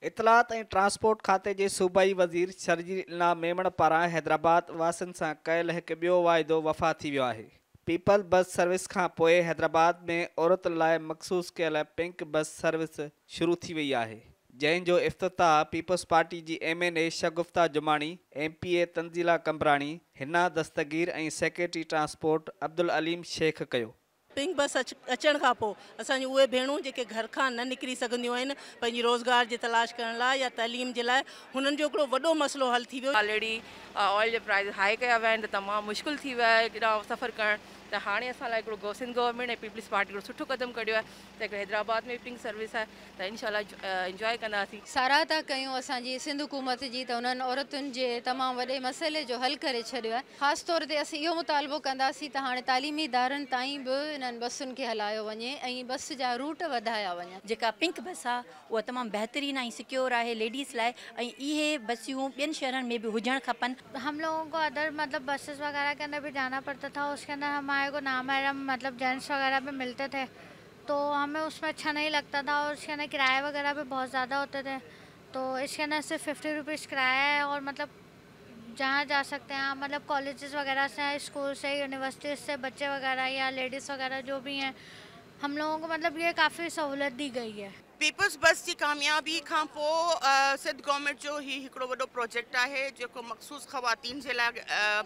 اطلاعات ۽ ٽرانسپورٽ کاتي جي صوبائي وزير شرجيل انعام ميمڻ پاران حيدرآباد واسين سان ڪيل هڪ ٻيو واعدو وفا ٿي ويو آهي. پيپلز بس سروس کان پوء حيدرآباد ۾ عورتن لاء مخصوص ڪيل پنڪ بس سروس شروع ٿي وئي آهي، جنهن جو افتتاح پيپلز پارٽي جي M N A Shagufta Jamani, M P A Tanzeela Qambrani, Hina Dastgir ۽ secretary transport Abdul Aleem Shaikh ڪيو. پنڪ بس اچڻ کان پوء اسان جون اهي ڀيڻون جيڪي گهر کان نه نڪري سگهنديون آهن پنهنجي روزگار جي تلاش ڪرڻ لاء يا تعليم جي لاء، هنن جو هڪڙو وڏو مسئلو حل ٿي ويو. آلريڊي آئل جا پرائز هاء ڪيا ويا آهن ته تمام مشڪل ٿي ويو آهي ڪيڏانهن سفر ڪرڻ، ته هاڻي اسان لاء هڪڙو سنڌ گورنمينٽ ۽ پيپلز پارٽي هڪڙو سٺو قدم ڪڍيو آهي ته هڪڙو حيدرآباد ۾ پنڪ سروس آهي ته انشاء الله انجواء ڪنداسين. ساراهه ٿا ڪيون اسان جي سنڌ حڪومت جي ته انهن عورتن جي تمام وڏي مسئلي جو حل ڪري ڇڏيو آهي. خاص طور تي اسين اهو مطالبو ڪنداسين ته هاڻي تعليمي ادارن تائين به انهن بسن کي هلايو وڃي ۽ بس جا روٽ وڌايا وڃن. جيڪا پنڪ بس آ اها تمام بهترين ۽ سڪيور آهي ليڊيز لاء ۽ اهي بسيون ٻين شهرن ۾ به هجڻ کپن. هم لوگون کو ادر مطلب بسز وغيره ڪي اندر ڀي جانا پڙتا ٿا، اس ڪي اندر هماري کو نامحرم مطلب جينٽس وغيره ڀي ملتي ٿي، تو همي اس ۾ اڇا نهين لگتا ٿا اور اس ڪي اندر ڪرايه وغيره ڀي بهت زياده هوتي ٿي، تو اس ڪي اندر صرف 50 روپيز ڪرايه هي اور مطلب جهان جا سڪتي هين مطلب ڪاليجز وغيره سي، اسڪول سي، يونيورسٽيز سي بچي وغيره يا ليڊيز وغيره جو ڀي هين، هم لوگون کو مطلب يه ڪافي سهولت the گئي هي. پيپلز بس جي ڪاميابي کان پوء سنڌ گورنمينٽ جو هي هڪڙو وڏو پروجيڪٽ آهي، جيڪو مخصوص خواتين جي لاء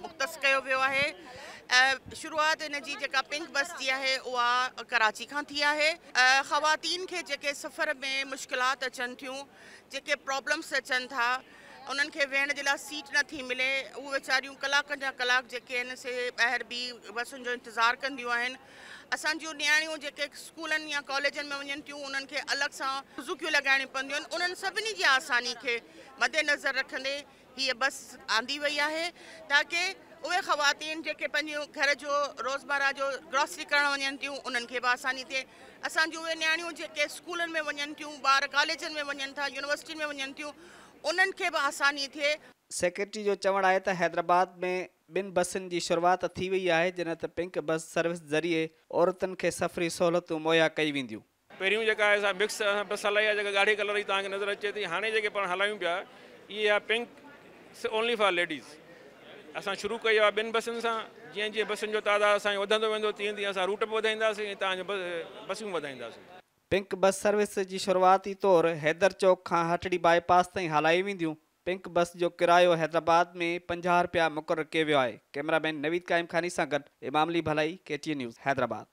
مختص ڪيو ويو آهي. شروعات ان جي جيڪا پنڪ بس جي آهي، اها ڪراچي کان ٿي آهي. خواتين کي جيڪي سفر ۾ مشڪلات اچن ٿيون، جيڪي پرابلمس اچن ٿا، انهن کي ويهڻ جي لاء سيٽ نه ٿي ملي، اهي ويچاريون ڪلاڪن جا ڪلاڪ جيڪي آهن سي ٻاهر بيهي بسن جو انتظار ڪنديون آهن. اسان جون نياڻيون جيڪي اسڪولن يا ڪاليجن ۾ وڃن ٿيون، انهن کي الڳ سان سوزوڪيون لڳائڻيون پونديون آهن. انهن سڀني جي آساني کي مد نظر رکندي هيء بس آندي وئي آهي، تاڪه اهي خواتين جيڪي پنهنجي گهر جو روزمره جو گراسري ڪرڻ وڃن ٿيون، انهن کي به آساني ٿئي. اسان جون اهي نياڻيون جيڪي اسڪولن ۾ وڃن ٿيون، ٻار ڪاليجن ۾ وڃن ٿا، يونيورسٽين ۾ وڃن ٿيون، انهن کي به آساني ٿئي. سيڪريٽري جو چوڻ آهي ته حيدرآباد ۾ ٻن بسن جي شروعات ٿي وئي آهي، جڏهن ته پنڪ بس سروس ذريعي عورتن کي سفري سهولتون مهيا ڪئي وينديون. پهريون جيڪا آهي سا مڪس اسان بس هلائي آهي، جيڪا ڳاڙهي ڪلر جي توهان کي نظر اچي ٿي. هاڻي جيڪي پاڻ هلايون پيا اهي آهي پنڪ اونلي فار ليڊيز. اسان شروع ڪئي آهي ٻن بسن سان، جيئن جيئن بسن جو تعداد اسان جو وڌندو ويندو تيئن تيئن اسان روٽ به وڌائينداسين ۽ توهان جو بسيون به وڌائينداسين. پنڪ بس سروس جي شروعاتي طور حيدر چوڪ کان هٽڙي بائي پاس تائين هلائي وينديون. پنڪ بس جو ڪرايو حيدرآباد ۾ 50 رپيا مقرر ڪيو ويو آهي. ڪئميرا مين نويد قائم خاني سان گڏ Imam Ali Bhalai, K T N news, Hyderabad.